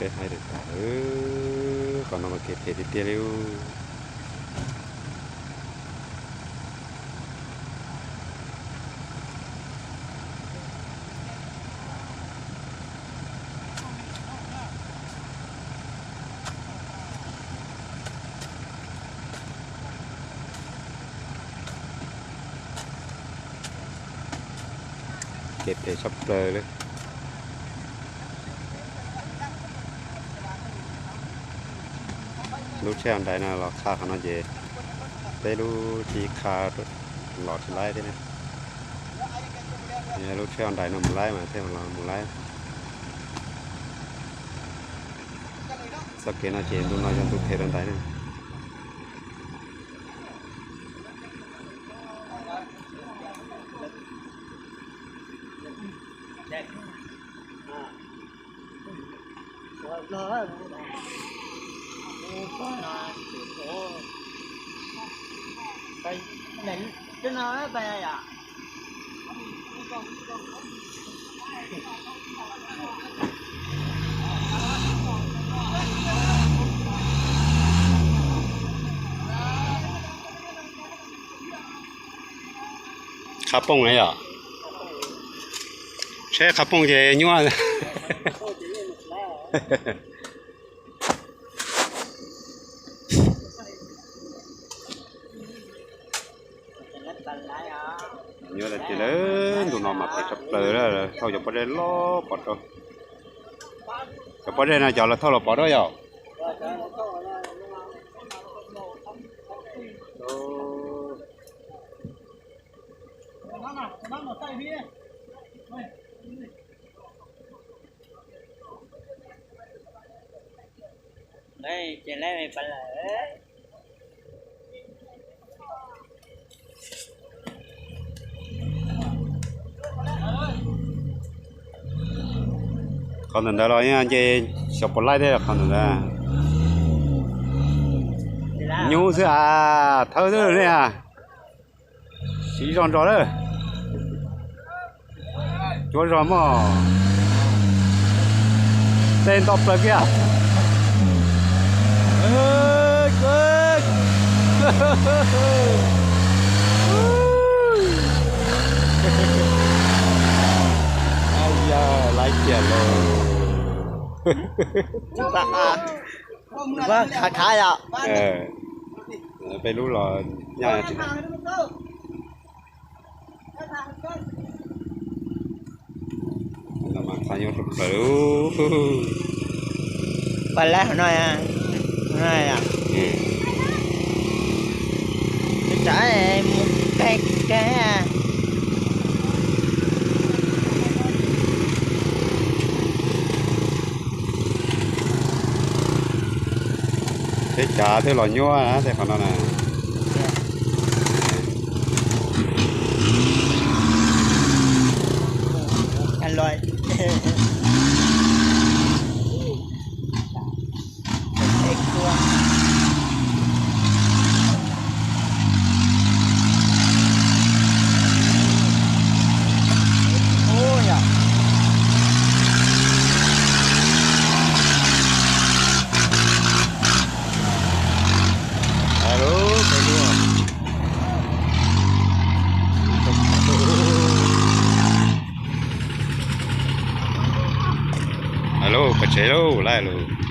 Peb haib tas tas, qhov no mas kev phem tiag tiag li. Kev phem tshaj plaws li. Lub tsheb Hyundai no los qha qhov no ces peb lub tsis qha los tsis laib thiab na. Lub tsheb Hyundai no mus laib mas thiaj los mus laib. Txoj kev no ces ntu no yog ntu phem rau ntais na. Qhab pooj na yom? Tsheb qhab pooj ces nyuaj. Nyuaj tiag tiag li, ntu no mas phem tshaj plaws, thauj cov pob zeb los pov rau. Cov pob zeb no cov lawv thauj los pov rau yom? Qhov ntawm ntawd los yeej nce xyov puas laij thiab qhov ntawm ntawd. Nyuj xwb as, thawb xwb ne. Siv zog nrog lawm. Cuab zog mog. Tej nto plaws kiag. Laib kiag lauj. Khav khav yom. Peb lub los nyaj tsis Pas lab hauv no, hauv no. Tsam mus kawg kawg. Teb chav thiaj los nyuaj na tej qhov no na. Alo, pais tsev lauj, laij lauj.